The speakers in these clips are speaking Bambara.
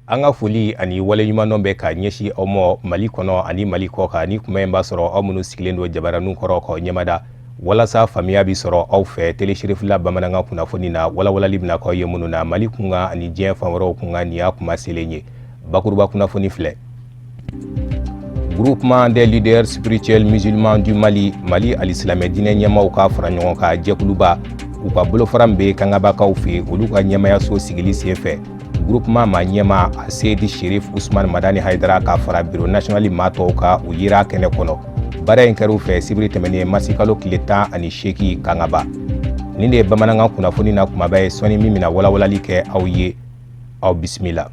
An ka foli ani waleɲumandɔn bɛ ka ɲɛsin aw ma Mali kɔnɔ ani Mali kɔ kan. Ni kuma in b'a sɔrɔ aw minnu sigilen don jabaraninw kɔrɔ k'aw ɲɛmada walasa faamuya bi sɔrɔ aw fɛ Télé Cherifla bamanankan kunnafoni na, walawalali bɛna k'aw ye minnu na Mali kunkan ani diɲɛ fan wɛrɛw kunkan. Nin y'a kuma selen ye. Bakuruba kunnafoni filɛ. Groupement des leaders spirituels musulmans du Mali, Mali alisilamɛ diinɛ ɲɛmaaw ka fara ɲɔgɔn kan jɛkuluba, u ka bolofara min bɛ Kangabakaw fɛ, olu ka ɲɛmayaso sigili senfɛ, groupement ma ɲɛma Seyidi Sherif Usman Madani Haidara ka fara bureau national maa tɔw kan, u yera kɛnɛ kɔnɔ. Baara in kɛra u fɛ sibiri tɛmɛnen, marisikalo tile 18, Kangaba. Nin de ye bamanankan kunnafoni na kumaba ye. Sɔnni min bɛna walawalali kɛ aw ye, aw bisimila.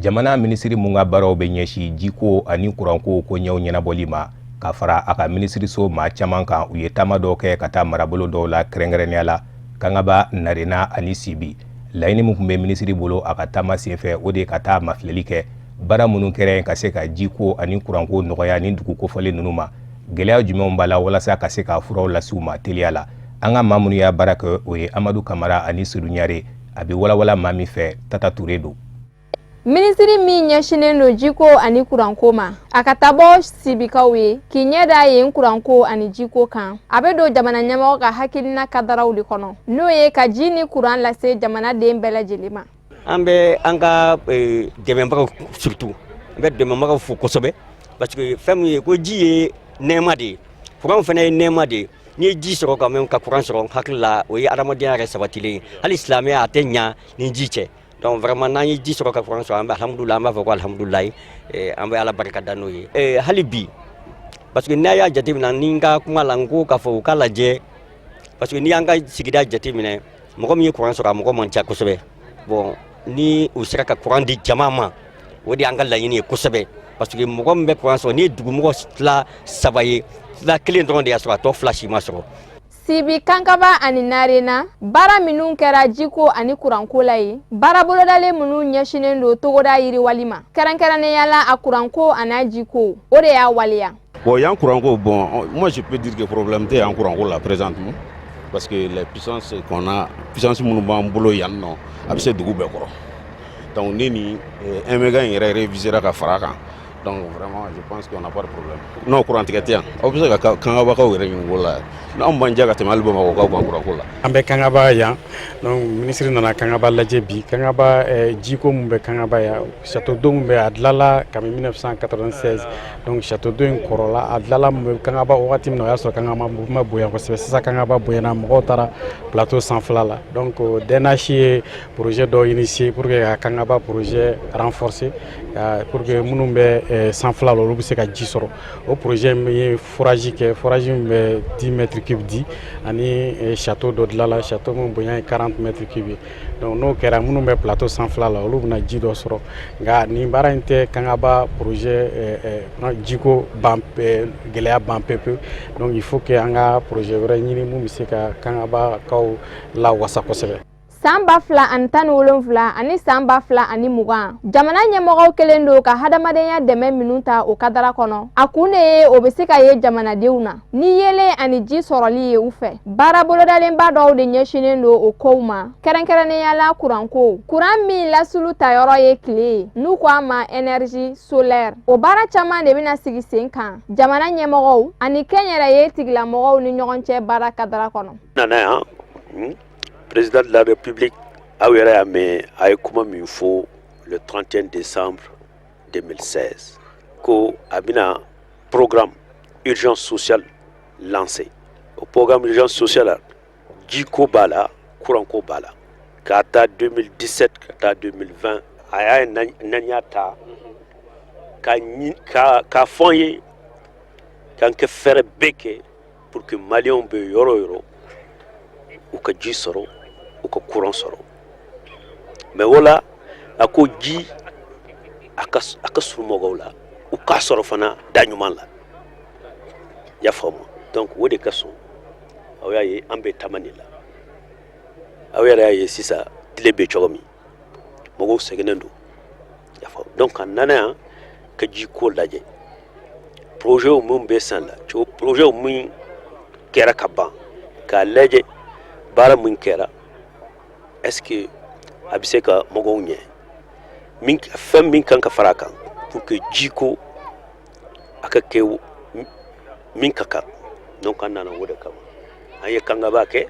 Jamana minisiri mun ka baaraw bɛ ɲɛsin jiko ani kuranko koɲɛw ɲɛnabɔli ma, ka fara a ka minisiriso maa caman kan, u ye taama dɔw kɛ ka taa marabolo dɔw la, kɛrɛnkɛrɛnnenya la Kangaba, Narena ani Sibi. Laɲini min tun bɛ minisiri bolo a ka taama senfɛ, o de ye ka taa mafilɛli kɛ baara minnu kɛra yen ka se ka jiko ani kuranko nɔgɔya ni dugu kofɔlen ninnu ma, gɛlɛya jumɛnw b'a la, walasa ka se ka furaw lase u ma teliya la. An ka maa minnu y'a baara kɛ, o ye Amadu Kamara ani Sedu Ɲare. A bɛ walawala maa min fɛ, Tata Ture don. Minisiri min ɲɛsinnen don jiko ani kuranko ma, a ka taa bɔ Sibikaw ye k'i ɲɛ da yen kuranko ani jiko kan, a bɛ don jamana ɲɛmɔgɔ ka hakilina kadaraw de kɔnɔ, n'o ye ka ji ni kuran lase jamanaden bɛɛ lajɛlen ma. An bɛ an ka dɛmɛbagaw, surtout an bɛ dɛmɛbagaw fo kosɛbɛ, parce que fɛn min ye ko ji ye nɛɛma de ye, kuran fana ye nɛɛma de ye. N'i ye ji sɔrɔ quand même, ka kuran sɔrɔ, hakili la o ye adamadenya yɛrɛ sabatilen ye. Hali silamɛya, a tɛ ɲa ni ji cɛ. Donc vraiment, n'an ye ji sɔrɔ ka kuran sɔrɔ, an bɛ alhamdulilayi, an b'a fɔ ko alhamdulilayi, an bɛ Ala barika da n'o ye hali bi. Parce que n'a y'a jateminɛ, ni n ka kuma la, n ko k'a fɔ u k'a lajɛ, parce que n'i y'an ka sigida jateminɛ, mɔgɔ min ye kuran sɔrɔ, a mɔgɔ man ca kosɛbɛ. Bon, ni u sera ka kuran di jama ma, o de y'an ka laɲini ye kosɛbɛ, parce que mɔgɔ min bɛ kuran sɔrɔ, n'i ye dugumɔgɔ tila saba ye, tila kelen dɔrɔn de y'a sɔrɔ, a tɔ fila si ma sɔrɔ. Sibi, Kankaba ani Narena, baara minnu kɛra jiko ani kuranko la ye, baara bolodalen minnu ɲɛsinnen don togoda yiriwali ma, kɛrɛnkɛrɛnnenya la a kuranko an'a jiko, o de y'a waleya. Bon, yan kuranko, bon, moi je peux dire que problème tɛ yan kuranko la présentement, parce que les puissances qu'on a, puissance minnu b'an bolo yan nɔ, a bɛ se dugu bɛɛ kɔrɔ. Donc ni 1 méga in yɛrɛ révisera ka fara a kan, donc vraiment je pense qu'on n'a pas de problème. Non, courant tigɛ tɛ yan. Aw bɛ se ka Kangabakaw yɛrɛ ɲininka o la. N'anw b'an diya ka tɛmɛ hali Bamakɔkaw kan kuranko la. An bɛ Kangaba yan. Donc ministre nana Kangaba lajɛ bi. Kangaba, jiko mun bɛ Kangaba yan, château d'eau mun bɛ, a dilanla kabini 1996. Donc château d'eau in kɔrɔla, a dilanla mun bɛ Kangaba wagati min na, o y'a sɔrɔ Kangaba ma bonya kosɛbɛ. Sisan Kangaba bonyana, mɔgɔw taara plateau sanfɛla la. Donc DNH ye projet dɔ initié pour que ka Kangaba projet renforcer, pour que minnu bɛ sanfɛla la, olu bɛ se ka ji sɔrɔ. O projet min ye forage kɛ, forage min bɛ 10 mètres cubes di, ani château dɔ dilanla, château min bonya ye 40 mètres cubes ye. Donc n'o kɛra, minnu bɛ plateau sanfɛla la, olu bɛna ji dɔ sɔrɔ. Nka nin baara in tɛ Kangaba projet jiko ban, gɛlɛya ban pewu. Donc il faut que an ka projet wɛrɛ ɲini mun bɛ se ka Kangabakaw lawasa kosɛbɛ. San 2017 ani san 2020, jamana ɲɛmɔgɔw kɛlen don ka hadamadenya dɛmɛ minnu ta o kadara kɔnɔ, a kun de ye o bɛ se ka ye jamanadenw na ni yeelen ani ji sɔrɔli ye u fɛ. Baara bolodalenba dɔw de ɲɛsinnen don o kow ma, kɛrɛnkɛrɛnnenya la kuranko, kuran min lasulu tayɔrɔ ye tile ye, n'u ko a ma énergie solaire. O baara caman de bɛna sigi sen kan jamana ɲɛmɔgɔw ani kɛnyɛrɛye tigilamɔgɔw ni ɲɔgɔn cɛ baara kadara kɔnɔ. Nana yan, président de la République, aw yɛrɛ y'a mɛn a ye kuma min fɔ le 31 décembre 2016, ko a bɛna programme urgence sociale lancé. O programme urgence sociale la, jiko b'a la, kuranko b'a la. K'a ta 2017 ka taa 2020, a y'a ŋaniya ta ka fɔ an ye k'an kɛ fɛɛrɛ bɛɛ kɛ pour que Maliyɛnw bɛ yɔrɔ o yɔrɔ, u ka ji sɔrɔ, u ka courant sɔrɔ. Mais o la, a ko ji a ka surun mɔgɔw la, u k'a sɔrɔ fana da ɲuman la. I y'a faamu? Donc o de ka sɔn, aw y'a ye an bɛ taama nin la. Aw yɛrɛ y'a ye sisan tile bɛ cogo min, mɔgɔw sɛgɛnnen don. I y'a faamu? Donc a nana yan ka ji ko lajɛ, projet mun bɛ san la, projet min Kɛra ka ban k'a lajɛ, baara min kɛra, est ce que a bɛ se ka mɔgɔw ɲɛ min, fɛn min kan ka fara a kan pour que jiko a ka kɛ min ka kan. Donc an nana o de kama. An ye Kangaba kɛ,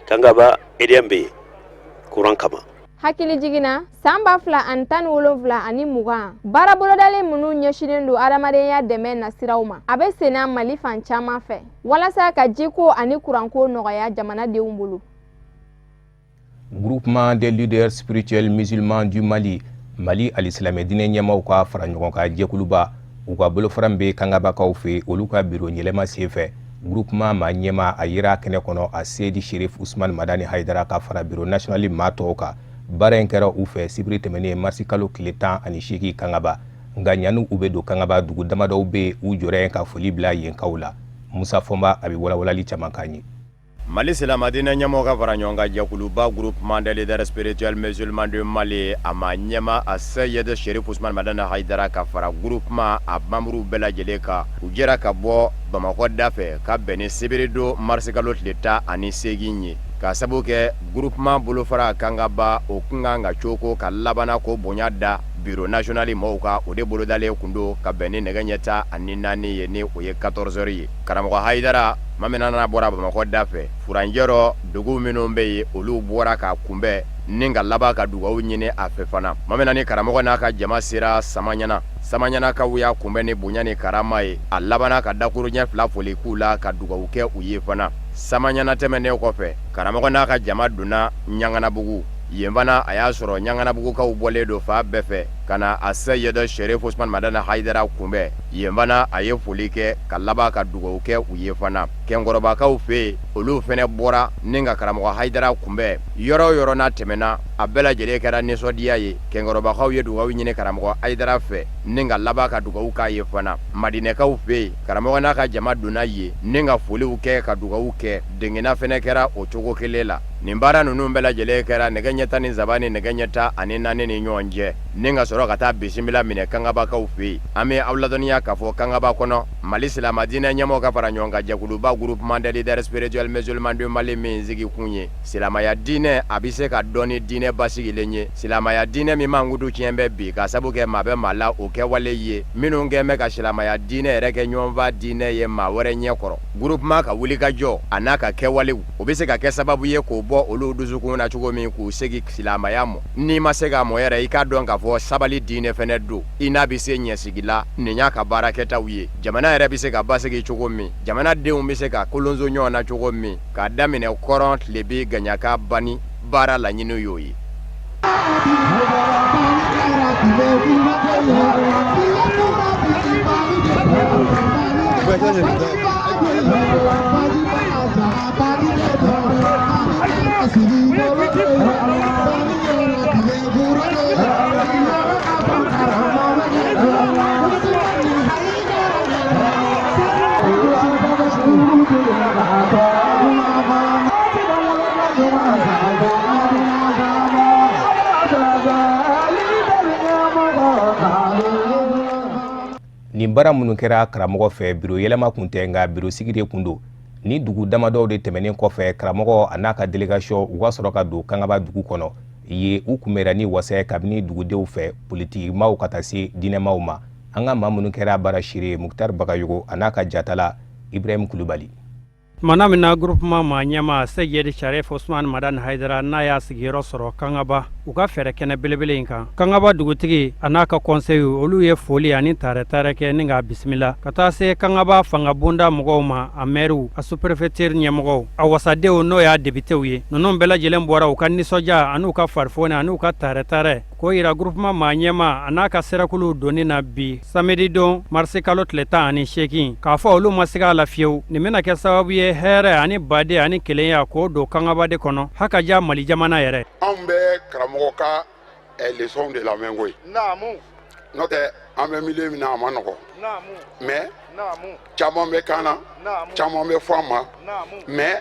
Kangaba EDM bɛ yen courant kama. Hakili jiginna, san 2017 ani 20, baara bolodalen minnu ɲɛsinnen don adamadenya dɛmɛ nasiraw ma, a bɛ senna Mali fan caman fɛ walasa ka jiko ani kuranko nɔgɔya jamanadenw bolo. Groupement des leaders spirituels musulmans du Mali, Mali alisilamɛ diinɛ ɲɛmaw ka fara ɲɔgɔn kan jɛkuluba, u ka bolofara bɛ Kangabakaw fɛ. Olu ka biro ɲɛlɛma sen fɛ, groupement maa ɲɛma a yira kɛnɛ kɔnɔ, a Seyidi Sherif Usman Madani Hayidara, ka fara bureau national maa tɔw kan. Baara in kɛra u fɛ sibiri tɛmɛnen, marisi kalo tile 18, Kangaba. Nka ɲani u bɛ don Kangaba, dugu damadɔw bɛ u jɔra yen ka foli bila yenkaw la. Musa Fɔnba, a bɛ walawalali caman k'an ye. Mali silamɛdinɛ ɲɛmɔgɔ ka fara ɲɔgɔn kan jɛkuluba, Groupement des leaders spirituels musulmans du Mali, a ma ɲɛma a Seyid Sherif Usman Madani Hayidara, ka fara groupement a membres bɛɛ lajɛlen kan, u jɛra ka bɔ Bamakɔ da fɛ ka bɛn ni sibiridon marisikalo tile 18 ye, ka sabu kɛ groupement bolofara Kangaba, o kun kan ka coko ka labanna ko bonya da bureau national mɔgɔw kan. O de bolodalen kun don ka bɛn ni nɛgɛ ɲɛ 14 ye, ni o ye 14 heures ye. Karamɔgɔ Hayidara ma n'a bɔra Bamakɔ da fɛ, furancɛrɔ dugu minnu bɛ yen, olu bɔra ka kunbɛn ni ka laban ka dugawu ɲini a fɛ fana. Ma min ni karamɔgɔ n'a ka jama sera Samaɲana, Samaɲanakaw y'a kunbɛn ni bonya ni karama ye. A labanna ka dakuruɲɛ fila foli k'u la, ka dugawu kɛ u ye fana. Samaɲana tɛmɛnen kɔfɛ, karamɔgɔ n'a ka jama donna Ɲanganabugu. Yen fana, a y'a sɔrɔ Ɲanganabugukaw bɔlen don fan bɛɛ fɛ ka na a Seyid Sherif Usman Madani Hayidara kunbɛn. Yen fana, a ye foli kɛ ka laban ka dugawu kɛ u ye fana. Kɛnkɔrɔbakaw fɛ yen, olu fana bɔra ni ka karamɔgɔ Hayidara kunbɛn. Yɔrɔ o yɔrɔ n'a tɛmɛna, a bɛɛ lajɛlen kɛra nisɔndiya ye. Kɛnkɔrɔbakaw ye dugawu ɲini karamɔgɔ Hayidara fɛ ni ka laban ka dugawu k'a ye fana. Madinɛkaw fɛ yen, karamɔgɔ n'a ka jama donna yen ni ka foliw kɛ, ka dugawu kɛ. Dengena fana kɛra o cogo kelen la. Nin baara ninnu bɛɛ lajɛlen kɛra nɛgɛ ɲɛ 13 ni nɛgɛ ɲɛ 14 ni ɲɔgɔn cɛ, ni ka sɔrɔ ka taa bisimila minɛ Kangabakaw fɛ yen. An bɛ aw ladɔnniya k'a fɔ Kangaba kɔnɔ, Mali silamɛdiinɛ ɲɛmɔgɔ ka fara ɲɔgɔn kan jɛkuluba, Groupement des leaders spirituels musulmans du Mali, min sigi kun ye silamɛya diinɛ a bɛ se ka dɔn ni diinɛ basigilen ye, silamɛya diinɛ min mankutu tiɲɛ bɛ bi ka sabu kɛ maa bɛ maa la o kɛwale ye minnu kɛn bɛ ka silamɛya diinɛ yɛrɛ kɛ ɲɔgɔnfa diinɛ ye maa wɛrɛ ɲɛ kɔrɔ. Groupement ka wulikajɔ a n'a ka kɛwalew, o bɛ se ka kɛ sababu ye k'o bɔ olu dusukun na cogo min, k'u segin silamɛya mɔ. N'i ma se k'a mɔ yɛrɛ, i k'a dɔn k'a fɔ sabali diinɛ fɛnɛ don, i n'a bɛ se ɲɛsigi la. Nin y'a ka baarakɛtaw ye, jamana yɛrɛ bɛ se ka basigi cogo min, jamana denw bɛ se ka kolonso ɲɔgɔn na cogo min, k'a daminɛ kɔrɔn, tilebin, gaɲaka bani, baara laɲini y'o ye. Nin baara minnu kɛra karamɔgɔ fɛ, biro yɛlɛma kun tɛ, nka biro sigi de kun don. Ni dugu damadɔw de tɛmɛnen kɔfɛ, karamɔgɔ a n'a ka délégation, u ka sɔrɔ ka don Kangaba dugu kɔnɔ. Ye u kunbɛra ni wasa kabini dugudenw fɛ, politikimaw ka taa se diinɛmaw ma. An ka maa minnu kɛra baara seere, Mukutari Bagayogo a n'a ka jatala Ibrahim Kulubali. Tumana min na groupement maa ɲɛma Seyid Sharif Usman Madani Haidara n'a y'a sigiyɔrɔ sɔrɔ Kangaba, u ka fɛɛrɛ kɛnɛ belebele in kan, Kangaba dugutigi a n'a ka conseil, olu ye foli ani taarɛ-taarɛ kɛ ni k'a bisimila, ka taa se Kangaba fanga bonda mɔgɔw ma, a maires, a sous-préfecture ɲɛmɔgɔw, a wasadenw, n'o y'a députéw ye. Ninnu bɛɛ lajɛlen bɔra u ka nisɔndiya an'u ka farifoni an'u ka taarɛ-taarɛ k'o yira groupement maa ɲɛma a n'a ka sɛrɛkuluw donni na bi samedi don, marisi kalo tile 18, k'a fɔ olu ma siga a la fiyewu, nin bɛna kɛ sababu ye hɛrɛ ani baden ani kelenya k'o don Kangaba de kɔnɔ, haka ja Mali jamana yɛrɛ. Anw bɛ karamɔgɔ ka leçon de lamɛn koyi, n'o tɛ an bɛ milieu min na, a ma nɔgɔ, mais caman bɛ kan na, caman bɛ fɔ an ma, mais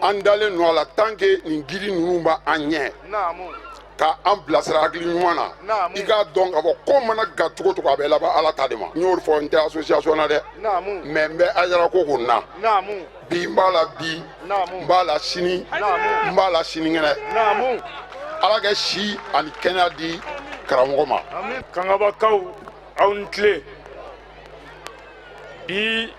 an dalen don a la, tant que nin giri ninnu b'an ɲɛ. Ka an bilasira hakili ɲuman na. I k'a dɔn k'a fɔ ko mana ga cogo cogo, a bɛ laban Ala ta de ma. N y'o fɔ, n tɛ association na dɛ, mais n bɛ Hayidara ko kun na bi, n b'a la bi, n b'a la sini, n b'a la sinikɛnɛ. Ala kɛ si ani kɛnɛya di karamɔgɔ ma. Kangabakaw, aw ni tile. Bi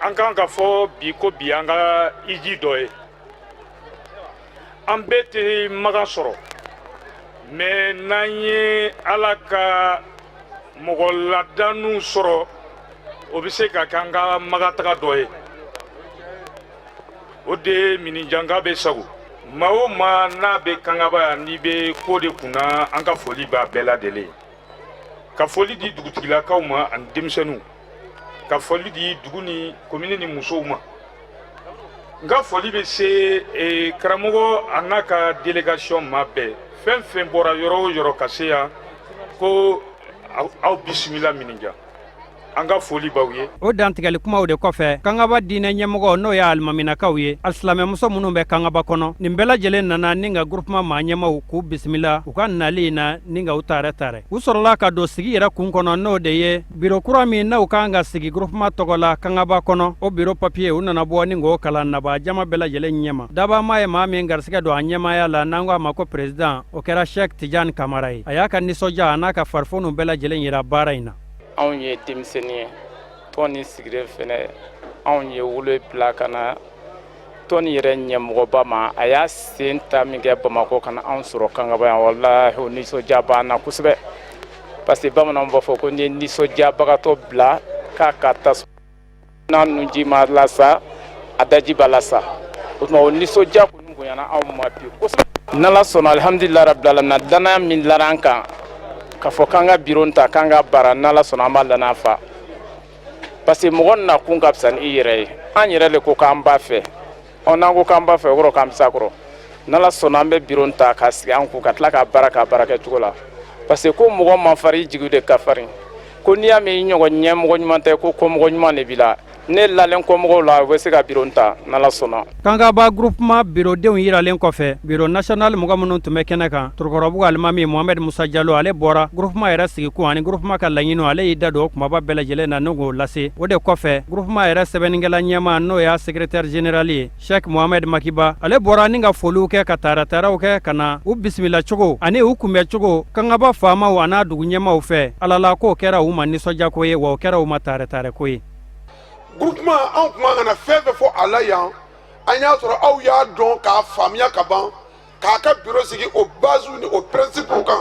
an kan ka fɔ bi ko bi an ka iji dɔ ye. An bɛɛ tɛ magan sɔrɔ, mais n'an ye Ala ka mɔgɔ ladaniw sɔrɔ, o bɛ se ka kɛ an ka magataga dɔ ye. O de ye Minijanka bɛ sago. Maa o maa n'a bɛ Kangaba yan, n'i bɛ ko de kunna, an ka foli b'a bɛɛ lajɛlen ye. Ka foli di dugutigilakaw ma ani denmisɛnninw, ka foli di dugu ni komini ni musow ma. N ka foli bɛ se karamɔgɔ a n'a ka délégation ma bɛɛ, fɛn fɛn bɔra yɔrɔ o yɔrɔ ka se yan, ko aw bisimila Minija, an ka foli b'aw ye. O dantigɛli kumaw de kɔfɛ, Kangaba diinɛ ɲɛmɔgɔ, n'o ye alimaminakaw ye, alisilamɛmuso minnu bɛ Kangaba kɔnɔ, nin bɛɛ lajɛlen nana ni ka groupement maa ɲɛmaw k'u bisimila u ka nali in na, ni ka u taarɛ taarɛ. U sɔrɔla ka don sigi yɛrɛ kun kɔnɔ, n'o de ye biro kura min n'u kan ka sigi groupement tɔgɔ la Kangaba kɔnɔ. O biro papiye, u nana bɔ ni k'o kalan naba jama bɛɛ lajɛlen ɲɛma. Dabama ye maa min garisɛgɛ don a ɲɛmaaya la, n'an ko a ma ko président, o kɛra Sɛk Tijani Kamara ye. A y'a ka nisɔndiya a n'a ka farifoniw bɛɛ lajɛlen yira baara in na. Anw ye denmisɛnnin ye, tɔn ni sigilen fɛnɛ, anw ye wolo bila ka na tɔn yɛrɛ ɲɛmɔgɔba ma. A y'a sen ta min kɛ Bamakɔ ka na anw sɔrɔ Kangaba yan, walahi, o nisɔndiya b'an na kosɛbɛ, parce que bamananw b'a fɔ ko n'i ye nisɔndiyabagatɔ bila k'a ka tasuma n'a nunji ma lasa, a daji b'a la sa. O tuma, o nisɔndiya kɔni bonyana anw ma bi kosɛbɛ. N'Ala sɔnna, alihamudulila rabil alamina, danaya min lara an kan k'a fɔ k'an ka biro ta, k'an ka baara, n'Ala sɔnna, an b'a danaya fa, parce que mɔgɔ nakun ka fisa ni i yɛrɛ ye. An yɛrɛ de ko k'an b'a fɛ. Ɔ, n'an ko k'an b'a fɛ, o kɔrɔ k'an bɛ s'a kɔrɔ. N'Ala sɔnna, an bɛ biro ta k'a sigi an kun, ka tila k'a baara, k'a baara kɛ cogo la, parce que ko mɔgɔ man farin, i jigi de ka farin. Ko n'i y'a mɛn i ɲɔgɔn ɲɛmɔgɔ ɲuman tɛ, ko kɔmɔgɔ ɲuman de b'i la. Ne lalen kɔmɔgɔw la, u bɛ se ka biro ta, n'Ala sɔnna. Kangaba groupement birodenw yiralen kɔfɛ, biro national mɔgɔ minnu tun bɛ kɛnɛ kan, Torokɔrɔbugu alimami Mohamed Musa Jalo, ale bɔra groupement yɛrɛ sigikun ani groupement ka laɲiniw, ale y'i da don o kumaba bɛɛ lajɛlen na ni k'o lase. O de kɔfɛ, groupement yɛrɛ sɛbɛnnikɛla ɲɛmaa, n'o y'a secrétaire général ye, Sheikh Mohamed Makiba, ale bɔra ni ka foliw kɛ, ka taarataaraw kɛ, ka na u bisimila cogo ani u kunbɛ cogo Kangaba faamaw a n'a dugu ɲɛmaw fɛ. Ala la k'o kɛra u ma nisɔndiyako ye, wa o kɛra u ma taarɛtaarɛko ye. Groupement, anw kuma kana fɛn fɛn fɔ a la yan, an y'a sɔrɔ aw y'a dɔn k'a faamuya ka ban, k'a ka bureau sigi o base ni o principe kan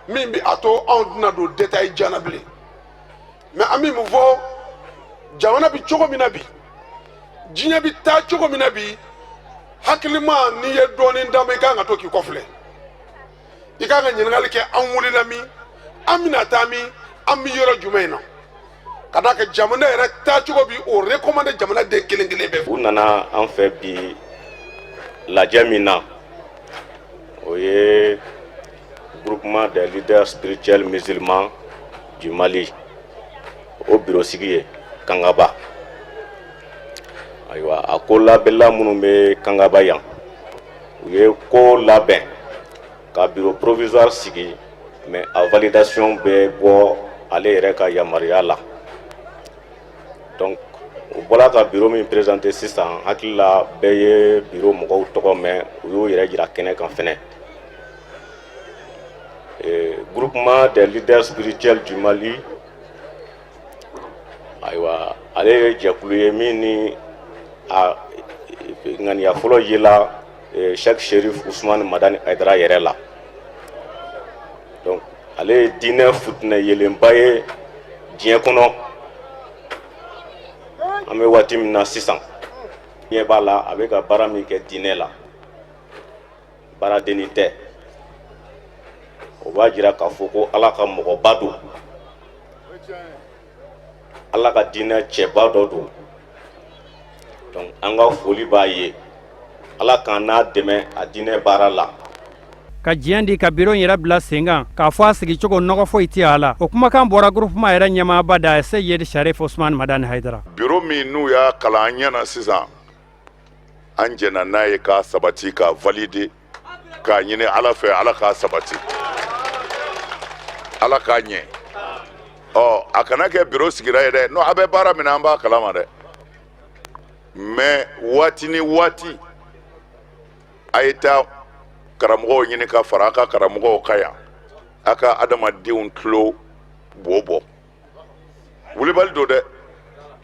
min bi a to anw tɛna don détail jan na bilen. Mais an bɛ mun fɔ? Jamana bi cogo min na bi, diɲɛ bi taa cogo min na bi, hakilima, n'i ye dɔɔnin d'a ma, i kan ka to k'i kɔfilɛ, i kan ka ɲininkali kɛ: an wulila min, an bɛna taa min, an bɛ yɔrɔ jumɛn na? Ka d'a kan jamana yɛrɛ taacogo bi o recommander jamana den kelen kelen bɛɛ. U nana an fɛ bi lajɛ min na, o ye Groupement des leaders spirituels musulmans du Mali, o bureau sigi ye Kangaba. Ayiwa, a ko labɛnla minnu bɛ Kangaba yan, u ye ko labɛn ka bureau provisoire sigi, mais a validation bɛ bɔ ale yɛrɛ ka yamaruya la. Donc u bɔra ka bureau min présenter sisan, hakili la bɛɛ ye bureau mɔgɔw tɔgɔ mɛn, u y'u yɛrɛ jira kɛnɛ kan fɛnɛ. Groupement des leaders spirituels du Mali, ayiwa, ale ye jɛkulu ye min ni a ŋaniya fɔlɔ yela Cheikh Sherif Usman Madani Hayidara yɛrɛ la. Donc ale ye diinɛ futinɛ yelenba ye diɲɛ kɔnɔ. An bɛ waati min na sisan, ɲɛ b'a la, a bɛ ka baara min kɛ diinɛ la, baaradennin tɛ. O b'a jira k'a fɔ ko Ala ka mɔgɔba don, Ala ka diinɛ cɛba dɔ don. Donc an ka foli b'a ye, Ala k'an n'a dɛmɛ a diinɛ baara la. Ka diɲɛ di ka biro yɛrɛ bila sen kan, k'a fɔ a sigicogo nɔgɔ foyi tɛ a la, o kumakan bɔra groupement yɛrɛ ɲɛmaaba da, Seyid Sharif Osman Madani Hayidara. Biro min n'u y'a kalan an ɲɛna sisan, an jɛna n'a ye k'a sabati, k'a valider. K'a ɲini Ala fɛ, Ala k'a sabati, Ala k'a ɲɛ. Ɔ, a kana kɛ biro sigira ye dɛ. Non, a bɛ baara min na, an b'a kalama dɛ. Mais waati ni waati, a ye taa karamɔgɔw ɲini ka fara a ka karamɔgɔw kan yan, a ka adamadenw tulo bo bɔ. Wulibali don dɛ.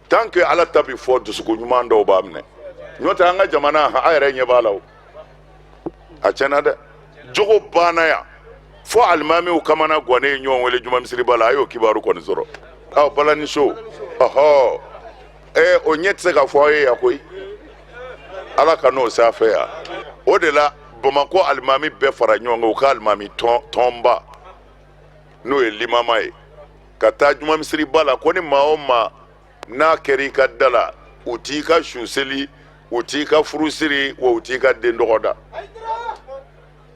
Tant que Ala ta bi fɔ, dusukun ɲuman dɔw b'a minɛ. N'o tɛ, an ka jamana, a yɛrɛ ɲɛ b'a la o, a tiɲɛna dɛ. Jogo banna yan fo alimamiw kamana gannen ye ɲɔgɔn wele juma misiriba la. A y'o kibaru kɔni sɔrɔ aw balani so. Ɔhɔ, ee, o ɲɛ tɛ se ka fɔ aw ye yan koyi. Ala ka n'o s'a fɛ yan. O de la, Bamakɔ alimami bɛɛ fara ɲɔgɔn kan, u ka alimami tɔnba, n'o ye limama ye, ka taa juma misiriba la, ko ni maa o maa n'a kɛra i ka da la, u t'i ka su seli, u t'i ka furu siri, wa u t'i ka den tɔgɔ da.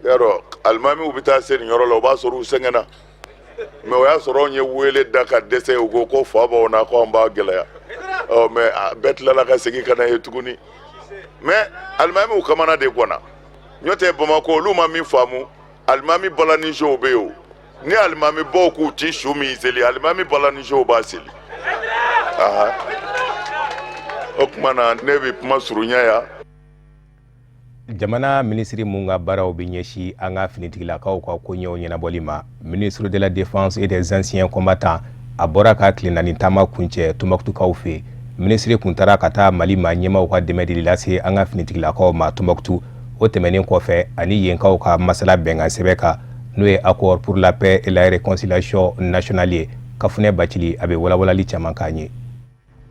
Y'a dɔn, alimamiw bɛ taa se nin yɔrɔ la, o b'a sɔrɔ u sɛgɛnna. Mais o y'a sɔrɔ anw ye wele da ka dɛsɛ. U ko ko fa b'aw na, ko an b'a gɛlɛya. Ɔ, mais bɛɛ tilala ka segin ka na ye tuguni. Mais alimamiw kamana de ganna. N'o tɛ, Bamakɔ, olu ma min faamu, alimami balanisow bɛ yen. O ni alimami baw k'u ti su min seli, alimami balanisow b'a seli. Aha, o tuma na, ne bɛ kuma surunya yan. Jamana minisiri mun ka baaraw bɛ ɲɛsin an ka finitigilakaw ka koɲɛw ɲɛnabɔli ma, ministre de la Défense et des Anciens Combattants, a bɔra ka tile 4 taama kuncɛ Tɔnbɔkutukaw fɛ. Minisiri kun taara ka taa Mali maa ɲɛmaw ka dɛmɛ de lase an ka finitigilakaw ma Tɔnbɔkutu. O tɛmɛnen kɔfɛ, ani yenkaw ka masala bɛnkan sɛbɛn kan, n'o ye Accord pour la paix et la réconciliation nationale ye. Kafunɛ Bacili, a bɛ walawalali caman k'an ye.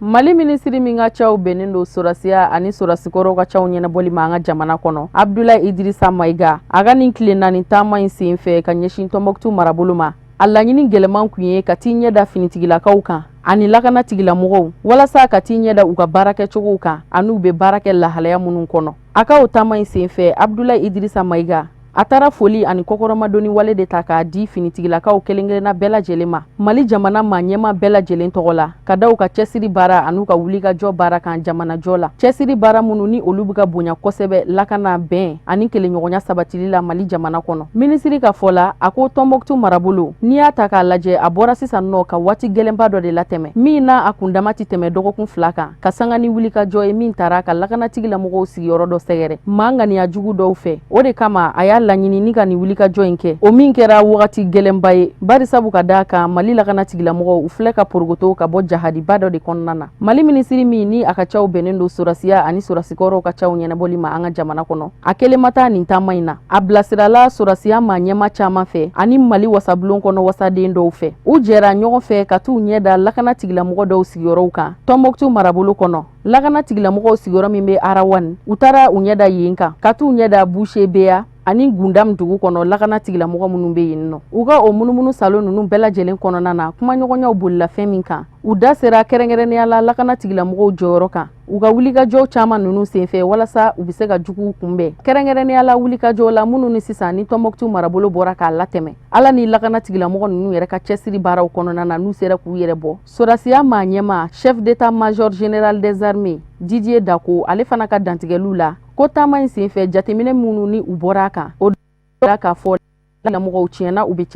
Mali minisiri min ka caw bɛnnen don sɔrɔsiya ani sɔrɔsikɔrɔw ka caw ɲɛnabɔli ma an ka jamana kɔnɔ, Abdulayi Idirisa Mayiga, a ka nin tile 4 taama in sen fɛ ka ɲɛsin Tɔnbɔkutu marabolo ma, a laɲini gɛlɛman kun ye ka t'i ɲɛ da finitigilakaw kan ani lakana tigilamɔgɔw, walasa ka t'i ɲɛ da u ka baarakɛcogow kan an'u bɛ baara kɛ lahalaya minnu kɔnɔ. A ka o taama in sen fɛ, Abdulayi Idirisa Mayiga, a taara foli ani kɔkɔrɔmadoni wale de ta k'a di finitigilakaw kelen-kelenna bɛɛ lajɛlen ma, Mali jamana maa ɲɛma bɛɛ lajɛlen tɔgɔ la, ka da u ka cɛsiri baara an'u ka wulikajɔ baara kan jamanajɔ la, cɛsiri baara minnu ni olu bɛ ka bonya kosɛbɛ lakana, bɛn ani kelenɲɔgɔnya sabatili la Mali jamana kɔnɔ. Minisiri ka fɔ la, a ko Tɔnbɔkutu marabolo, n'i y'a ta k'a lajɛ, a bɔra sisan nɔ ka waati gɛlɛnba dɔ de latɛmɛ, min n'a a kundama tɛ tɛmɛ dɔgɔkun 2 kan, ka sanga ni wulikajɔ ye min taara ka lakanatigilamɔgɔw sigiyɔrɔ dɔ sɛgɛrɛ maa ŋaniya jugu dɔw fɛ. O de kama a y'a laɲini ni ka nin wulikajɔ in kɛ, o min kɛra wagati gɛlɛnba ye, barisabu ka d'a kan Mali lakanatigilamɔgɔw, u filɛ ka porokoto ka bɔ jahadiba dɔ de kɔnɔna na. Mali minisiri min ni a ka caw bɛnnen don sɔrɔsiya ani sɔrɔsikɔrɔw ka caw ɲɛnabɔli ma an ka jamana kɔnɔ, a kelen ma taa nin taama in na. A bilasirala sɔrɔsiya maa ɲɛma caman fɛ ani Mali wasabulon kɔnɔ wasaden dɔw fɛ. U jɛra ɲɔgɔn fɛ ka t'u ɲɛ da lakana tigilamɔgɔ dɔw sigiyɔrɔw kan Tɔnbɔkutu marabolo kɔnɔ. Lakana tigilamɔgɔw sigiyɔrɔ min bɛ Arawan, u taara u ɲɛ da yen kan, ka t'u ɲɛ da Busebeya ani Gundam dugu kɔnɔ, lakana tigilamɔgɔ minnu bɛ yen nɔ. U ka o munumunu salo ninnu bɛɛ lajɛlen kɔnɔna na, kumaɲɔgɔnyaw bolila fɛn min kan, u da sera kɛrɛnkɛrɛnnenya la lakana tigilamɔgɔw jɔyɔrɔ kan u ka wulikajɔw caman ninnu senfɛ, walasa u bɛ se ka juguw kunbɛn, kɛrɛnkɛrɛnnenya la wulikajɔw la minnu ni sisan ni Tɔnbɔkutu marabolo bɔra k'a latɛmɛ. Ala ni lakana tigilamɔgɔ ninnu yɛrɛ ka cɛsiri baaraw kɔnɔna na, n'u sera k'u yɛrɛ bɔ. Sɔrɔsiya maa ɲɛma, chef d'état major général des armées Didier Dako, ale fana ka dantigɛliw la, ko taama in senfɛ, jateminɛ minnu ni u bɔra a kan, o k'a fɔ lamɔgɔw tiɲɛna, u bɛ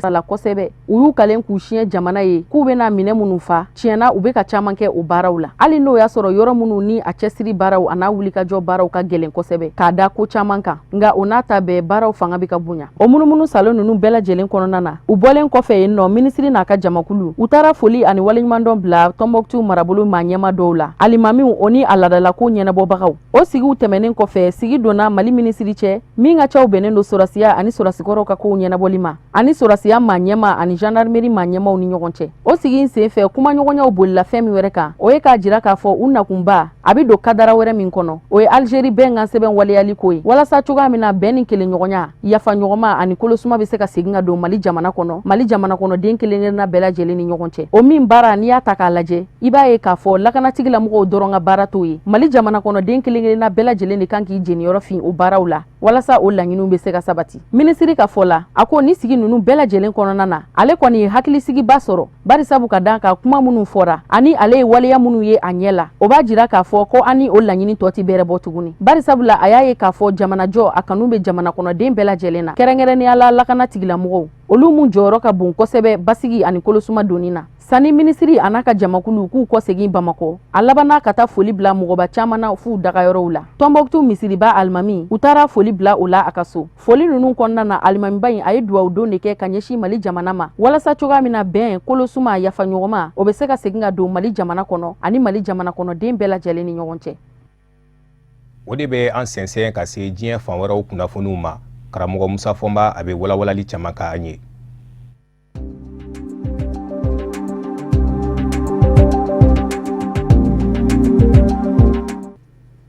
la kosɛbɛ. U y'u kalen k'u siɲɛ jamana ye k'u bɛna minɛ minnu fa, tiɲɛna, u bɛ ka caman kɛ o baaraw la, hali n'o y'a sɔrɔ yɔrɔ minnu ni a cɛsiri baaraw a n'a wulikajɔ baaraw ka gɛlɛn kosɛbɛ k'a da ko caman kan. Nka o n'a ta bɛɛ, baaraw fanga bɛ ka bonya. O munumunu salo ninnu bɛɛ lajɛlen kɔnɔna na, u bɔlen kɔfɛ yen nɔ, minisiri n'a ka jamakulu, u taara foli ani waleɲumandɔn bila Tɔnbɔkutu marabolo maa ɲɛma dɔw la, alimamiw o ni a ladalako ɲɛnabɔbagaw. O sigiw tɛmɛnen kɔfɛ, sigi donna Mali minisiri cɛ min ka caw bɛnnen don sɔrɔsiya ani sɔrɔsikɔrɔw ka kow ɲɛnabɔli ma, ani sɔrɔsiya maa ɲɛma ani gendarmerie maa ɲɛmaw ni ɲɔgɔn cɛ. O sigi in sen fɛ, kumaɲɔgɔnyaw bolila fɛn min wɛrɛ kan, o ye k'a jira k'a fɔ u nakunba a bɛ don kadara wɛrɛ min kɔnɔ, o ye Algérie bɛnkan sɛbɛn waleyali ko ye, walasa cogoya min na bɛn ni kelenɲɔgɔnya, yafa ɲɔgɔnma ani kolosuma bɛ se ka segin ka don Mali jamana kɔnɔ, Mali jamana kɔnɔden kelen kelenna bɛɛ lajɛlen ni ɲɔgɔn cɛ. O min baara, n'i y'a ta k'a lajɛ, i b'a ye k'a fɔ lakanatigilamɔgɔw dɔrɔn ka baara t'o ye. Mali jamana kɔnɔden kelen kelenna bɛɛ lajɛlen de kan k'i jeniyɔrɔ fin o baaraw la, walasa o laɲiniw bɛ se ka sabati. Minisiri ka fɔ la, a ko ni sigi ninnu bɛɛ lajɛlen lajɛlen kɔnɔna na, ale kɔni ye hakilisigiba sɔrɔ, barisabu ka d'a kan kuma minnu fɔra ani ale ye waleya minnu ye a ɲɛ la, o b'a jira k'a fɔ ko an ni o laɲini tɔ tɛ bɛrɛ bɔ tuguni, barisabu la a y'a ye k'a fɔ jamanajɔ a kanu bɛ jamana kɔnɔden bɛɛ lajɛlen na, kɛrɛnkɛrɛnnenya la lakana tigilamɔgɔw, olu mun jɔyɔrɔ ka bon kosɛbɛ basigi ani kolosuma donni na. Sani minisiri a n'a ka jamakulu k'u kɔsegin Bamakɔ, a labanna ka taa foli bila mɔgɔba caman na f'u dagayɔrɔw la. Tɔnbɔkutu misiriba alimami, u taara foli bila o la a ka so. Foli ninnu kɔnɔna na, alimamiba in a ye duwawu don de kɛ ka ɲɛsin Mali jamana ma, walasa cogoya min na bɛn, kolosuma, yafaɲɔgɔnma, o bɛ se ka segin ka don Mali jamana kɔnɔ ani Mali jamana kɔnɔden bɛɛ lajɛlen ni ɲɔgɔn cɛ. O de bɛ an sɛnsɛn ka se diɲɛ fan wɛrɛw kunnafoniw ma. Karamɔgɔ Musa Fɔnba, a bɛ walawalali caman k'an ye.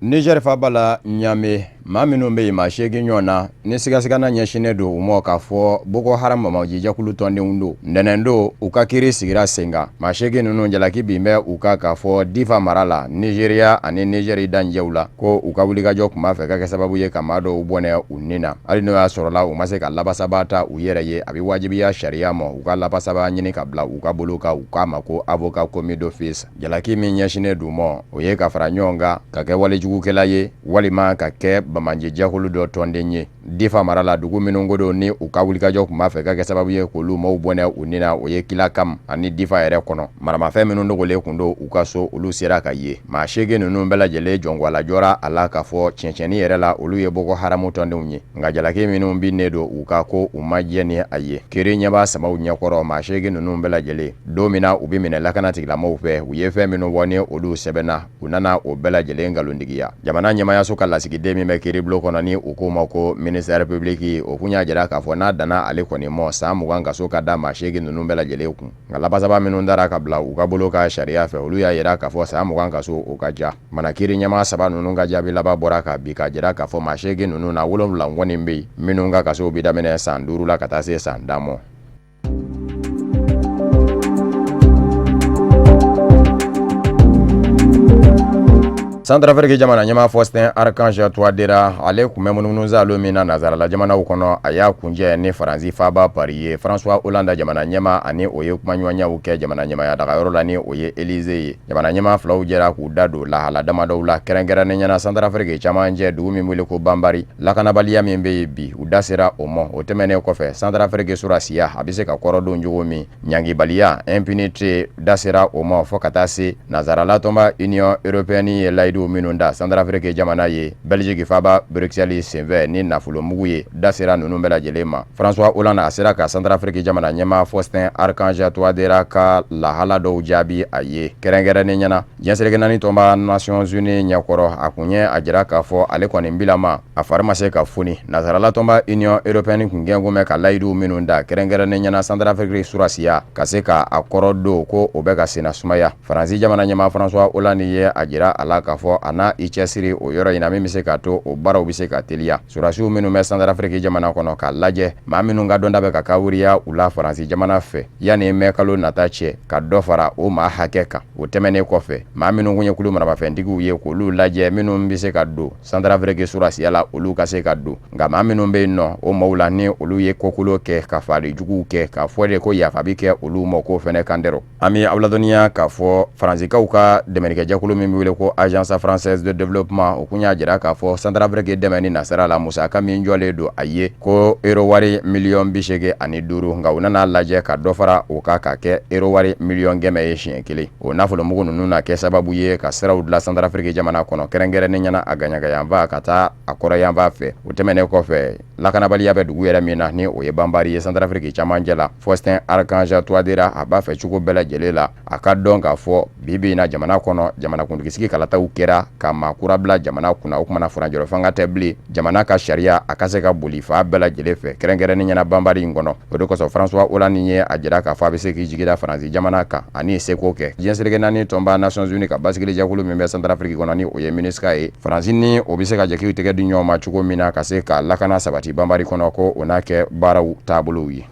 Niger faaba la Ɲame, maa minnu bɛ yen, maa 8 ɲɔgɔn na, ni sigasigana ɲɛsinnen don u ma k'a fɔ Boko Haram banbaacijɛkulu tɔndenw don, ntɛnɛn don u ka kiri sigira sen kan. Maa 8 ninnu, jalaki bin bɛ u kan k'a fɔ Difa mara la, Nizeriya ani Nizɛri dancɛw la, ko u ka wulikajɔ tun b'a fɛ ka kɛ sababu ye ka maa dɔw bɔnɛ u ni na. Hali n'o y'a sɔrɔla u ma se ka labasaba ta u yɛrɛ ye, a bɛ wajibiya sariya ma u ka labasaba ɲini ka bila u ka bolo kan, u k'a ma ko avocat commis d'office. Jalaki min ɲɛsinnen d'u ma, o ye ka fara ɲɔgɔn kan ka kɛ walejugukɛla ye walima ka kɛ banbaacijɛkulu dɔ tɔnden ye. Difa mara la, dugu minnu ko don ni u ka wulikajɔ tun b'a fɛ ka kɛ sababu ye k'olu maaw bɔnɛ u ni na, o ye Kilakam ani Difa yɛrɛ kɔnɔ. Maramafɛn minnu dogolen tun don u ka so, olu sera ka ye. Maa 8 ninnu bɛɛ lajɛlen jɔngɔlajɔra a la k'a fɔ tiɲɛtiɲɛni yɛrɛ la, olu ye Boko Haramu tɔndenw ye. Nka jalaki minnu binnen don u kan, ko u ma jɛn ni a ye. Kiri ɲɛbaa samaw ɲɛkɔrɔ, maa 8 ninnu bɛɛ lajɛlen, don min na u bɛ minɛ lakana tigilamɔgɔw fɛ, u ye fɛn minnu fɔ ni olu sɛbɛnna, u nana o bɛɛ lajɛlen nkalontigiya. Jamana ɲɛmaayaso ka lasigiden min bɛ kiiribulon kɔnɔ ni u k'o ma ko ministère public, o kun y'a jira k'a fɔ n'a danna ale kɔni mɔ, san 20 kaso ka da maa 8 ninnu bɛɛ lajɛlen kun. Nka labasaba minnu dara ka bila u ka bolo kan sariya fɛ, olu y'a jira k'a fɔ san 20 kaso, o ka ca. Mana kiiri ɲɛmaa saba ninnu ka jaabi laban bɔra ka bi k'a jira k'a fɔ maa 8 ninnu na, 7 kɔni bɛ yen minnu ka kaso bɛ daminɛ san 5 la ka taa se san 10 mɔ. Santarafiriki jamana ɲɛmaa Faustin Archange Touadéra, ale tun bɛ munumunusaalo min na nansarala jamanaw kɔnɔ, a y'a kuncɛ ni Faransi faaba Paris ye. François Hollande jamana ɲɛmaa, ani o ye kumaɲɔgɔnyaw kɛ jamana ɲɛmaaya dagayɔrɔ la ni o ye Élysée ye. Jamana ɲɛmaa filaw jɛra k'u da don lahala damadɔw la, kɛrɛnkɛrɛnnenya na Santarafiriki camancɛ dugu min wele ko Banbari, lakanabaliya min bɛ yen bi, u da sera o ma. O tɛmɛnen kɔfɛ, Santarafiriki sɔrɔdasiya a bɛ se ka kɔrɔdon cogo min, ɲangibaliya, impunité, da sera o ma, fo ka taa se nansarala tɔnba Union européenne ye layidu minnu da Santarafiriki jamana ye Belgique faaba Bruxelles senfɛ ni nafolomugu ye, da sera ninnu bɛɛ lajɛlen ma. François Hollande a sera ka Santarafiriki jamana ɲɛmaa Faustin Archange Touadéra ka lahala dɔw jaabi a ye, kɛrɛnkɛrɛnnenya na diɲɛ seleke naani tɔnba Nations Unies ɲɛkɔrɔ. A kun ye a jira k'a fɔ ale kɔni bilama a fari ma se ka foni nansarala tɔnba Union européenne kun gɛn bɛ ka layidu minnu da, kɛrɛnkɛrɛnnenya na Santarafiriki sɔrɔdasiya ka se ka a kɔrɔ don, ko o bɛ ka senna sumaya. Faransi jamana ɲɛmaa François Hollande ye a jira a la k'a fɔ a na i cɛsiri o yɔrɔ in na min bɛ se k'a to o baaraw bɛ se ka teliya. Sɔrɔdasiw minnu bɛ Santarafiriki jamana kɔnɔ, k'a lajɛ maa minnu ka dɔnta bɛ ka kawuriya u la Faransi jamana fɛ, yanni mɛ kalo nata cɛ, ka dɔ fara o maa hakɛ kan. O tɛmɛnen kɔfɛ, maa minnu kun ye kulu maramafɛntigiw ye, k'olu lajɛ, minnu bɛ se ka don Santarafiriki sɔrɔdasiya la, olu ka se ka don. Nka maa minnu bɛ yen nɔ, o maaw la ni olu ye kokolo kɛ, ka faali juguw kɛ, k'a fɔ de ko yafa bɛ kɛ olu ma, k'o fana kan tɛ. An bɛ aw ladɔnniya k'a fɔ Faransikaw ka dɛmɛnikɛjɛkulu min bɛ wele ko Agence française de développement, o kun y'a jira k'a fɔ Santarafiriki dɛmɛni nasira la, musaka min jɔlen don a ye ko euro wari miliyɔn 85, nka u nana lajɛ ka dɔ fara o kan ka kɛ euro wari miliyɔn 100 ye siɲɛ kelen. O nafolomugu ninnu na kɛ sababu ye ka siraw dilan Santarafiriki jamana kɔnɔ, kɛrɛnkɛrɛnnenya na a gaɲagayanfan ka taa a kɔrɔyanfan fɛ. O tɛmɛnen kɔfɛ, lakanabaliya bɛ dugu yɛrɛ min na ni o ye Banbari ye Santarafiriki camancɛ la, Faustin Archange Touadéra a b'a fɛ cogo bɛɛ lajɛlen la a ka dɔn k'a fɔ bi bi in na jamana kɔnɔ, jamanakuntigisigi kalataw kɛra ka maa kura bila jamana kunna. O tuma na furancɛrɔ fanga tɛ bilen, jamana ka sariya a ka se ka boli fan bɛɛ lajɛlen fɛ, kɛrɛnkɛrɛnnenya na Banbari in kɔnɔ. O de kosɔn François Hollande ye a jira k'a fɔ a bɛ se k'i jigi da Faransi jamana kan ani seko kɛ diɲɛ seleke naani tɔnba Nations Unies ka basigilijɛkulu min bɛ Santarafiriki kɔnɔ ni o ye MINUSCA ye, Faransi ni o bɛ se ka jɛ k'u tɛgɛ di ɲɔgɔn ma cogo min na ka se ka lakana sabati Banbari kɔnɔ, ko o n'a kɛ baaraw taabolow ye.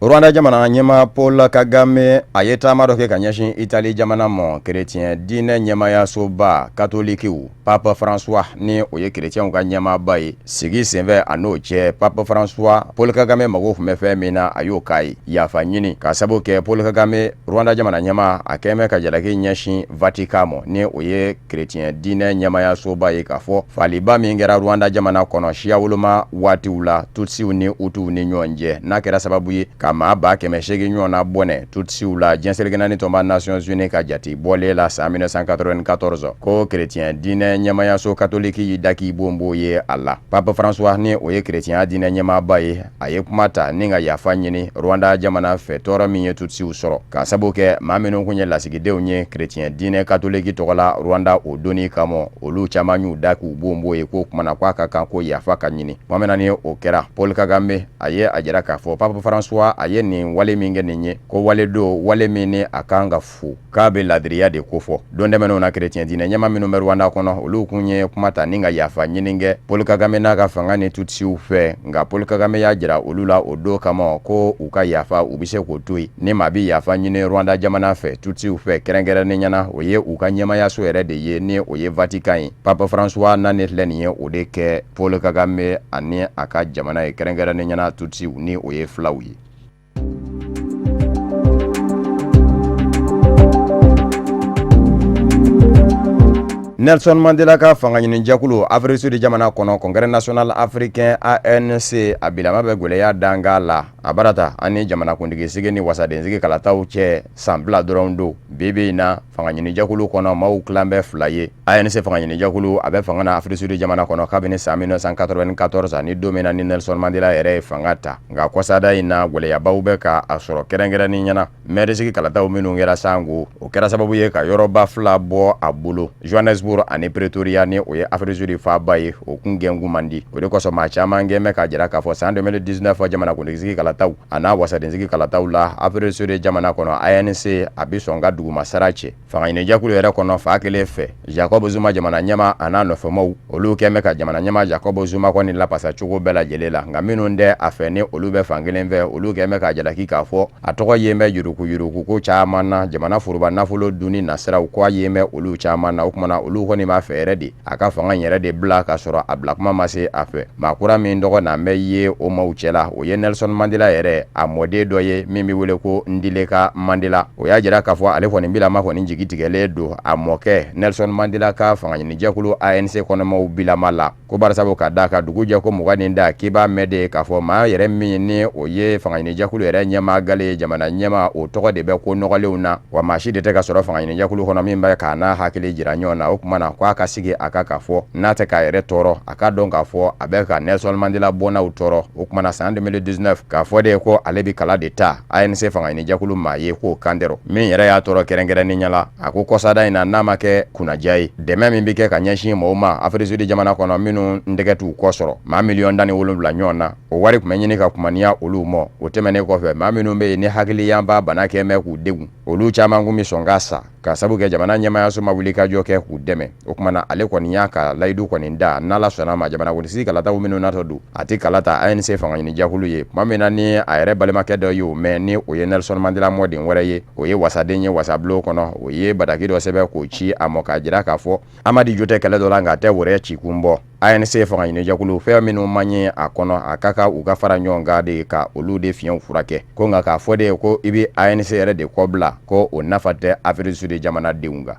Rwanda jamana ɲɛmaa Paul Kagame, a ye taama dɔ kɛ ka ɲɛsin Itali jamana ma. Kerecɛn diinɛ ɲɛmaayasoba katolikiw, Pape François, ni o ye kerecɛnw ka ɲɛmaaba ye, sigi senfɛ a n'o cɛ, Pape François, Paul Kagame mago tun bɛ fɛn min na, a y'o k'a ye, yafa ɲini, ka sabu kɛ Paul Kagame, Rwanda jamana ɲɛmaa, a kɛn bɛ ka jalaki ɲɛsin Vatican ma, ni o ye kerecɛn diinɛ ɲɛmaayasoba ye, k'a fɔ faliba min kɛra Rwanda jamana kɔnɔ siya woloma waatiw la Tutsiw ni Hutuw ni ɲɔgɔn cɛ, n'a kɛra sababu ye ka maa 800,000 ɲɔgɔn na bɔnɛ Tutsiw la diɲɛ seleke naani tɔnba Nations Unies ka jate bɔlen la san 1994, ko kerecɛn diinɛ ɲɛmaayaso katoliki y'i da k'i bonbon ye a la. Pape François, ni o ye kerecɛnya diinɛ ɲɛmaaba ye, a ye kuma ta ni ka yafa ɲini Rwanda jamana fɛ tɔɔrɔ min ye Tutsiw sɔrɔ, ka sabu kɛ maa minnu kun ye lasigidenw ye kerecɛn diinɛ katoliki tɔgɔ la Rwanda o donni kama, olu caman y'u da k'u bonbon ye k'o kuma na k'a ka kan ko yafa ka ɲini. Tuma min na ni o kɛra, Paul Kagame a ye a jira k'a fɔ Pape François a ye nin wale min kɛ nin ye, ko wale don, wale min ni a kan ka fo, k'a bɛ ladiriya de kofɔ. Don tɛmɛnenw na, kerecɛn diinɛ ɲɛmaa minnu bɛ Rwanda kɔnɔ, olu kun ye kuma ta ni ka yafa ɲini kɛ Paul Kagame n'a ka fanga ni Tutsiw fɛ. Nka Paul Kagame y'a jira olu la o don kama ko u ka yafa, u bɛ se k'o to yen. Ni maa bɛ yafa ɲini Rwanda jamana fɛ Tutsiw fɛ kɛrɛnkɛrɛnnenya na, o ye u ka ɲɛmaayaso yɛrɛ de ye, ni o ye Vatican ye. Pape François nalen filɛ nin ye, o de kɛ Paul Kagame ani a ka jamana ye, kɛrɛnkɛrɛnnenya na Tutsiw, ni o ye filaw ye. Nelson Mandela ka fangaɲinijɛkulu Afrique Sud jamana kɔnɔ, Congrès National Africain ANC, a bilama bɛ gwɛlɛya danga la. A barata ani jamanakuntigi sigi ni wasadensigi kalataw cɛ san 2 dɔrɔn don. Bi bi in na, fangaɲinijɛkulu kɔnɔ maaw tilan bɛ fila ye. ANC fangaɲinijɛkulu a bɛ fanga na Afrique Sud jamana kɔnɔ kabini san 1994, ani don min na ni Nelson Mandela yɛrɛ ye fanga ta. Nka kɔsada in na, gwɛlɛyabaw bɛ ka a sɔrɔ, kɛrɛnkɛrɛnnenya na mɛrisigi kalataw minnu kɛra sango, o kɛra sababu ye ka yɔrɔba fila bɔ a bolo, Johannesburg ani Pretoria, ni o ye Afrique Sud faaba ye. O kun gɛnkun man di. O de kosɔn maa caman kɛn bɛ k'a jira k'a fɔ san 2019 jamanakuntigisigi kalataw a n'a wasadensigi kalataw la Afrique Sud jamana kɔnɔ, ANC a bɛ sɔn ka dugumasara cɛ. Fangaɲinijɛkulu yɛrɛ kɔnɔ, fa kelen fɛ, Jacob Zuma jamana ɲɛmaa a n'a nɔfɛmaw, olu kɛn bɛ ka jamana ɲɛmaa Jacob Zuma kɔni lapasa cogo bɛɛ lajɛlen la. Nka minnu tɛ a fɛ, ni olu bɛ fan kelen fɛ, olu kɛn bɛ k'a jalaki k'a fɔ a tɔgɔ yen bɛ yuruguyurugu ko caman na, jamana foroba nafolo dunni nasiraw, ko a yen bɛ olu caman na. O tuma na, olu kɔni b'a fɛ yɛrɛ de a ka fanga yɛrɛ de bila k'a sɔrɔ a bila kuma ma se a fɛ. Maa kura min tɔgɔ na bɛ ye o maaw cɛla, o ye Nelson Mandela yɛrɛ a mɔden dɔ ye min bɛ wele ko Ndileka Mandela. O y'a jira k'a fɔ ale kɔni bilama kɔni jigi tigɛlen don a mɔkɛ Nelson Mandela ka fangaɲinijɛkulu ANC kɔnɔmaw bilama la, ko barisabu ka d'a kan dugu jɛ ko 20 ni da k'i b'a mɛn de k'a fɔ maa yɛrɛ min ni o ye fangaɲinijɛkulu yɛrɛ ɲɛmaa gale ye, jamana ɲɛmaa, o tɔgɔ de bɛ ko nɔgɔlenw na, wa maa si de tɛ ka sɔrɔ fangaɲinijɛkulu kɔnɔ min bɛ k'a n'a hakili jira ɲɔgɔn na. O tuma na, ko a ka sigi a kan k'a fɔ n'a tɛ k'a yɛrɛ tɔɔrɔ, a k'a dɔn k'a fɔ a bɛ ka Nelson Mandela bɔnnaw tɔɔrɔ. O tuma na, san 2019, k'a fɔ de ko ale bɛ kala de ta ANC fangaɲinijɛkulu maa ye, k'o kan tɛ. Min yɛrɛ y'a tɔɔrɔ kɛrɛnkɛrɛnnenya la, a ko kɔsada in na, n'a ma kɛ kunnaja ye, dɛmɛ min bɛ kɛ ka ɲɛsin mɔgɔw ma Afrique Sud jamana kɔnɔ minnu tɛgɛ t'u kɔ sɔrɔ, maa 17 miliyɔn ɲɔgɔn na, o wari tun bɛ ɲini ka kumaniya olu ma. O tɛmɛnen kɔfɛ, maa minnu bɛ yen ni hakiliyanba bana kɛn bɛ k'u degun, olu caman kun bɛ sɔn ka sa ka sabu kɛ jamana ɲɛmaayaso ma wuli ka jɔ kɛ k'u dɛmɛ. O tuma na, ale kɔni y'a ka layidu kɔni da, n'Ala sɔnna ma, jamanakuntigi kalataw minnu natɔ don, a tɛ kala ta ANC fangaɲinijɛkulu ye. Tuma min na ni a yɛrɛ balimakɛ dɔ y'o mɛn, ni o ye Nelson Mandela mɔden wɛrɛ ye, o ye wasaden ye wasabulon kɔnɔ, o ye bataki dɔ sɛbɛn k'o ci a ma k'a jira k'a fɔ Amadi jo tɛ kɛlɛ dɔ la, nka a tɛ wɛrɛ ci kun bɔ. ANC fangaɲinijɛkulu, fɛn minnu man ɲɛ a kɔnɔ, a ka kan u ka fara ɲɔgɔn kan de ka olu de fiɲɛw furakɛ. Ko nka k'a fɔ de ko i bɛ ANC yɛrɛ de kɔbila, ko o nafa tɛ Afrique du Sud jamanadenw kan.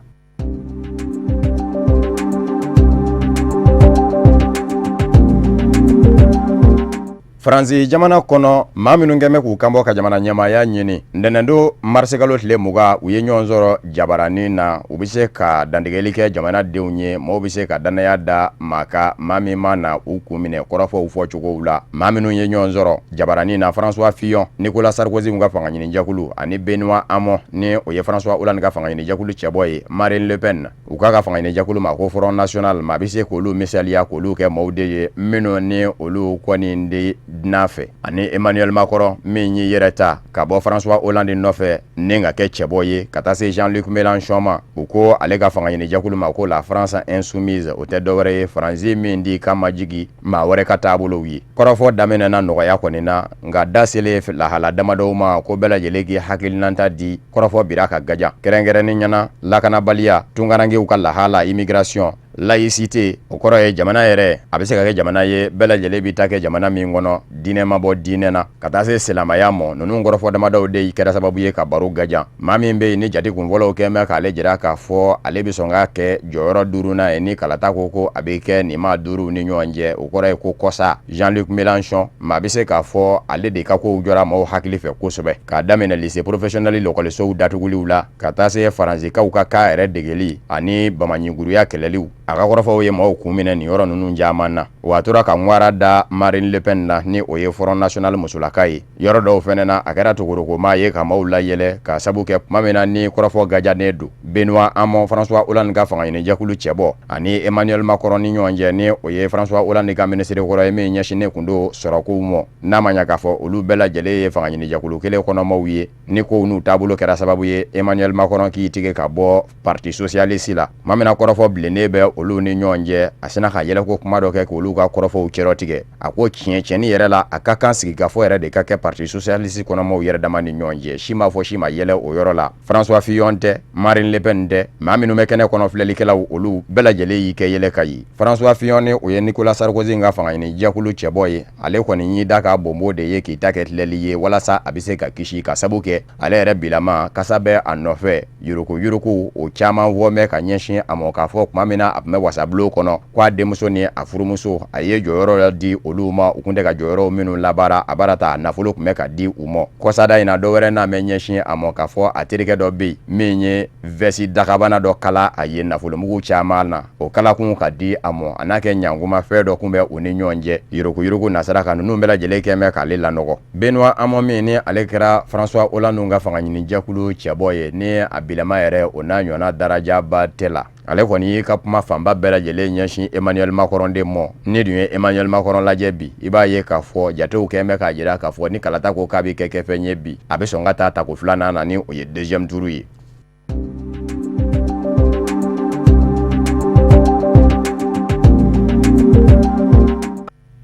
Faransi jamana kɔnɔ, maa minnu kɛn bɛ k'u kanbɔ ka jamana ɲɛmaaya ɲini, ntɛnɛndon marisikalo tile 20, u ye ɲɔgɔn sɔrɔ jabaranin na. U bɛ se ka dantigɛli kɛ jamanadenw ye, maaw bɛ se ka dannaya da maa kan, maa min ma na u kun minɛ kɔrɔfɔw fɔ cogow la. Maa minnu ye ɲɔgɔn sɔrɔ jabaranin na, François Fillon, Nicolas Sarkozy ka fangaɲinijɛkulu, ani Benoît Hamon, ni o ye François Hollande ka fangaɲinijɛkulu cɛbɔ ye, Marine Le Pen, u k'a ka fangaɲinijɛkulu ma ko Front National. Maa bɛ se k'olu misaliya k'olu kɛ maaw de ye minnu ni olu kɔni de dunan fɛ, ani Emmanuel Macron min y'i yɛrɛ ta ka bɔ François Hollande nɔfɛ ni ka kɛ cɛbɔ ye, ka taa se Jean-Luc Mélenchon ma. U ko ale ka fangaɲinijɛkulu ma ko la France insoumise. O tɛ dɔwɛrɛ ye, Faransi min di ka majigi maa wɛrɛ ka taabolow ye. Kɔrɔfɔ daminɛna nɔgɔya kɔni na, nka da selen lahala damadɔw ma ko bɛɛ lajɛlen k'i hakilinata di, kɔrɔfɔ bira ka gajan, kɛrɛnkɛrɛnnenya na lakanabaliya, tunkarankew ka lahala, immigration, laïcité. O kɔrɔ ye jamana yɛrɛ a bɛ se ka kɛ jamana ye bɛɛ lajɛlen bɛ taa kɛ jamana min kɔnɔ, diinɛ ma bɔ diinɛ na, ka taa se silamɛya mɔ. Ninnu kɔrɔfɔ damadɔw de kɛra sababu ye ka baro gajan. Maa min bɛ yen ni jate kunfɔlɔw kɛn bɛ k'ale jira k'a fɔ ale bɛ sɔn ka kɛ jɔyɔrɔ duurunan ye ni kalata ko a bɛ kɛ nin maa duuru ni ɲɔgɔn cɛ, o kɔrɔ ye ko kɔsa Jean-Luc Mélenchon, maa bɛ se k'a fɔ ale de ka kow jɔra maaw hakili fɛ kosɛbɛ, k'a daminɛ lycée professionnel lɔkɔlisow datuguliw la, ka taa se faransikaw ka kan yɛrɛ degeli ani bamaɲiguruya kɛlɛliw. A ka kɔrɔfɔw ye maaw kun minɛ nin yɔrɔ ninnu caman na. Wa a tora ka ŋwara da Marine Le Pen na, ni o ye Front National musolaka ye. Yɔrɔ dɔw fɛnɛ na, a kɛra togorokomaa ye ka maaw layɛlɛ, ka sabu kɛ tuma min na ni kɔrɔfɔ gajannen don Benoît Hamon, François Hollande ka fangaɲinijɛkulu cɛbɔ, ani Emmanuel Macron ni ɲɔgɔn cɛ, ni o ye François Hollande ka minisiri kɔrɔ ye min ɲɛsinnen kun don sɔrɔkow mɔ. N'a ma ɲa k'a fɔ olu bɛɛ lajɛlen ye fangaɲinijɛkulu kelen kɔnɔmaw ye, ni kow n'u taabolo kɛra sababu ye Emmanuel Macron k'i tigɛ ka bɔ Parti socialiste la, tuma min na kɔrɔfɔ bilennen bɛ olu ni ɲɔgɔn cɛ, a sina ka yɛlɛko kuma dɔ kɛ k'olu ka kɔrɔfɔw cɛrɔtigɛ. A ko tiɲɛ tiɲɛni yɛrɛ la, a ka kan sigikafɔ yɛrɛ de ka kɛ Parti socialiste kɔnɔmaw yɛrɛ dama ni ɲɔgɔn cɛ. Si ma fɔ si ma yɛlɛ o yɔrɔ la. François Fillon tɛ, Marine Le Pen tɛ, maa minnu bɛ kɛnɛ kɔnɔ, filɛlikɛlaw, olu bɛɛ lajɛlen y'i kɛ yɛlɛ ka ye. François Fillon, ni o ye Nicolas Sarkozy ka fangaɲini jɛkulu cɛbɔ ye, ale kɔni y'i da ka bonbo de ye k'i ta kɛ tilɛli ye walasa a bɛ se ka kisi, ka sabu kɛ ale yɛrɛ bilama kasa bɛ a nɔfɛ, yuruguyurugu o caman fɔ bɛ ka ɲɛsin a ma, k'a fɔ tuma min na a tun bɛ wasabulon kɔnɔ, ko a denmuso ni a furumuso, a ye jɔyɔrɔ di olu ma, u tun tɛ ka jɔyɔrɔ minnu labaara, a baara ta nafolo tun bɛ ka di u ma. Kɔsada in na, dɔ wɛrɛ n'a bɛ ɲɛsin a ma, k'a fɔ a terikɛ dɔ bɛ yen min ye vɛsi dakabana dɔ kala a ye nafolomugu caman na, o kalakun ka di a ma, a n'a kɛ ɲankuma fɛn dɔ tun bɛ u ni ɲɔgɔn cɛ yuruguyurugu nasira kan. Ninnu bɛɛ lajɛlen kɛn bɛ k'ale lanɔgɔ. Benoît Hamon min ni ale kɛra François Hollande ka fangaɲinijɛkulu cɛbɔ ye, ni a bilama yɛrɛ o n'a ɲɔgɔnna darajaba tɛ la, ale kɔni y'i ka kuma fanba bɛɛ lajɛlen ɲɛsin Emmanuel Macron de mɔ. Ni dun ye Emmanuel Macron lajɛ bi, i b'a ye k'a fɔ jatew kɛn bɛ k'a jira k'a fɔ ni kalata ko k'a bɛ kɛ kɛfɛn ye bi, a bɛ sɔn ka taa tako filanan na, ni o ye deuxième tour ye.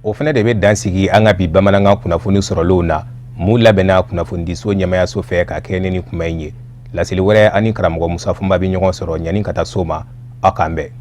O fana de bɛ dan sigi an ka bi bamanankan kunnafoni sɔrɔlenw na, mun labɛnna kunnafonidiso ɲɛmayaso fɛ ka kɛ ni nin kuma in ye. Laseli wɛrɛ, ani karamɔgɔ Musa Fɔnba bɛ ɲɔgɔn sɔrɔ. Ɲani ka taa so ma, aw k'an bɛn.